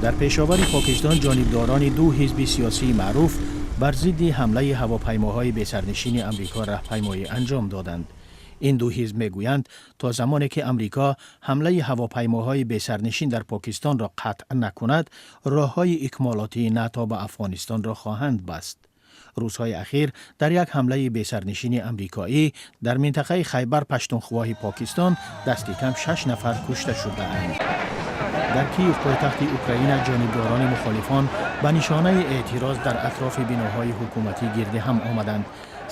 Дар Пешовари Покистон ҷонибдорони ду ҳизби сиёсии маъруф бар зидди ҳамлаи ҳавопаймоҳои бесарнишини Амрико раҳпаймоӣ анҷом доданд. Ин ду ҳизб мегӯянд, то замоне ки Амрико ҳамлаи ҳавопаймоҳои бесарнишин дар Покистонро қатъ накунад, роҳҳои икмолотии НАТО ба Афғонистонро хоҳанд баст. Рӯзҳои ахир дар як ҳамлаи бесарнишини амрикоӣ дар минтақаи Хайбар Паштунхвоҳи Покистон дасти кам шаш нафар кушта шудаанд. Дар Киев, пойтахти Украина, ҷонибдорони мухолифон ба нишонаи эътироз дар атрофи биноҳои ҳукуматӣ гирди ҳам омаданд.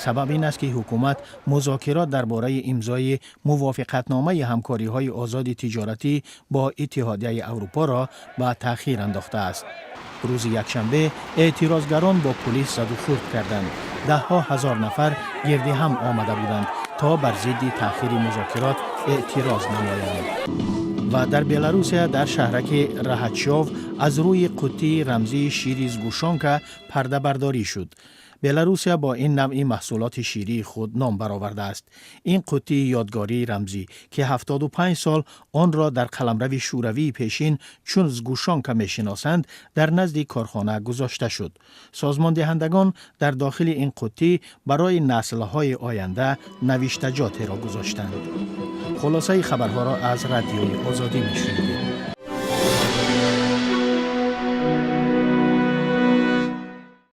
Сабаб ин аст, ки ҳукумат музокирот дар бораи имзои мувофиқатномаи ҳамкориҳои озоди тиҷоратӣ бо Иттиҳодияи Аврупоро ба таъхир андохтааст. Рӯзи якшанбе эътирозгарон бо пулис задухӯрд карданд. Даҳҳо ҳазор нафар гирди ҳам омада буданд, то бар зидди таъхири музокирот эътироз намоянд. Ва дар Беларусия, дар шаҳраки Раҳатшов, аз рӯи қуттии рамзии шири сгушонка пардабардорӣ шуд. Беларусия бо ин навъи маҳсулоти ширии худ ном баровардааст. Ин қуттии ёдгории рамзӣ, ки 75 сол онро дар қаламрави Шӯравии пешин чун сгушонка мешиносанд, дар назди корхона гузошта шуд. Созмондиҳандагон дар дохили ин қуттӣ барои наслҳои оянда навиштаҷотеро гузоштанд. Хулосаи хабарҳоро аз Радиои Озодӣ мешунидед.